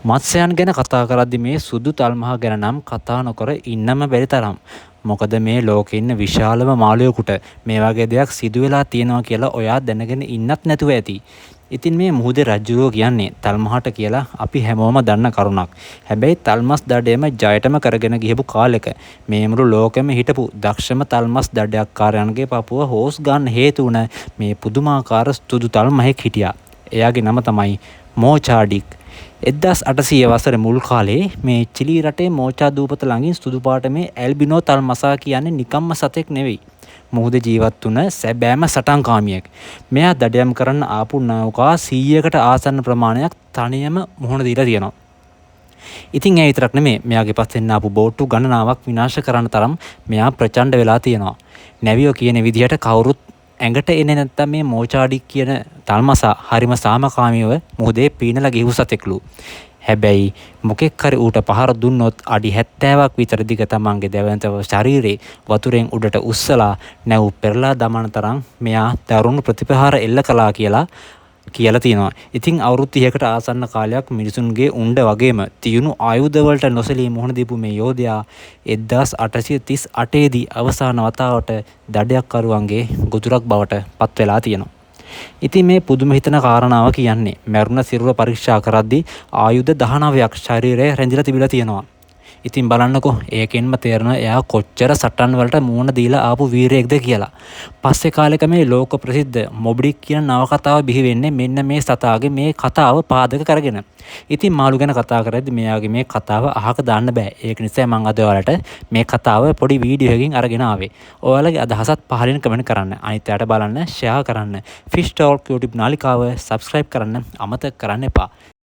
මත්ස්‍යයන් ගැන කතා කරද්දි මේ සුදු තල්මහ ගැන නම් කතා නොකර ඉන්නම බැරි තරම්. මොකද මේ ලෝකෙ ඉන්න විශාලම මාළුවෙකුට මේ වගේ දෙයක් සිදු වෙලා තියෙනවා කියලා ඔයා දැනගෙන ඉන්නත් නැතුව ඇති. ඉතින් මේ මුහුදේ රජ්ජුරුවෝ කියන්නේ තල්මහට කියලා අපි හැමෝම දන්න කරුණක්. හැබැයි තල්මස් දඩයම ජයටම කරගෙන ගියපු කාලෙක මේ මුළු ලෝකෙම හිටපු දක්ෂම තල්මස් දඩයක්කාරයන්ගේ පපුව හෝස් ගන්න හේතු වුණ මේ පුදුමාකාර සුදු තල්මහෙක් හිටියා. එයාගේ නම තමයි මෝචාඩික්. 1800 වසරේ මුල් කාලේ මේ චිලි රටේ මෝචා දූපත ළඟින් සුදු පාට මේ ඇල්බිනෝ තල්මසා කියන්නේ නිකම්ම සතෙක් නෙවෙයි. මුහුදේ ජීවත් වුණ සැබෑම සටන්කාමියෙක්. මෙයා දඩයම් කරන්න ආපු නෞකා 100කට ආසන්න ප්‍රමාණයක් තනියම මුහුණ දීලා තියෙනවා. ඉතින් ඒ විතරක් නෙමෙයි, මෙයාගේ පස්සෙන් ආපු බෝට්ටු ගණනාවක් විනාශ කරන්න තරම් මෙයා ප්‍රචණ්ඩ වෙලා තියෙනවා. නැවියෝ කියන විදිහට කවුරුත් ඇඟට එන්නේ නැත්තම් මේ මෝචාඩික් කියන තල්මසා හරිම සාමකාමීව මුහුදේ පීනලා ගිහු සතෙක්ලු. හැබැයි මොකෙක් හරි ඌට පහර දුන්නොත් අඩි 70ක් විතර දිග තමන්ගේ දැවැන්ත ශරීරේ වතුරෙන් උඩට උස්සලා නැව් පෙරලා දමන තරම් මෙයා දරුණු ප්‍රතිපහාර එල්ල කළා කියලා කියලා තියෙනවා. ඉතින් අවුරුදු 30කට ආසන්න කාලයක් මිනිසුන්ගේ උණ්ඩ වගේම තියුණු ආයුධ වලට නොසැලී මුහුණ දීපු මේ යෝධයා 1838 දී අවසාන වතාවට දඩයක්කරුවන්ගේ ගොදුරක් බවට පත් වෙලා තියෙනවා. ඉතින් මේ පුදුම හිතන කාරණාව කියන්නේ මැරුණ සිරුර පරීක්ෂා කරද්දී ආයුධ 19ක් ශරීරයේ රැඳිලා තිබිලා තියෙනවා. ඉතින් බලන්නකෝ, ඒකෙන්ම තේරෙනවා එයා කොච්චර සටන් වලට මුහුණ දීලා ආපු වීරයෙක්ද කියලා. පස්සේ කාලෙක මේ ලෝක ප්‍රසිද්ධ මොබ්ඩික් කියන නවකතාව බිහි වෙන්නේ මෙන්න මේ සතාගේ මේ කතාව පාදක කරගෙන. ඉතින් මාළු ගැන කතා කරද්දි මෙයාගේ මේ කතාව අහක දාන්න බෑ. ඒක නිසා මං අද ඔයාලට මේ කතාව පොඩි වීඩියෝ එකකින් අරගෙන ආවේ. ඔයාලගේ අදහසත් පහලින් කමෙන්ට් කරන්න. අනිත් අයට බලන්න ෂෙයා කරන්න. ෆිෂ් ටෝක් YouTube නාලිකාව සබ්ස්ක්‍රයිබ් කරන්න අමතක කරන්න එපා.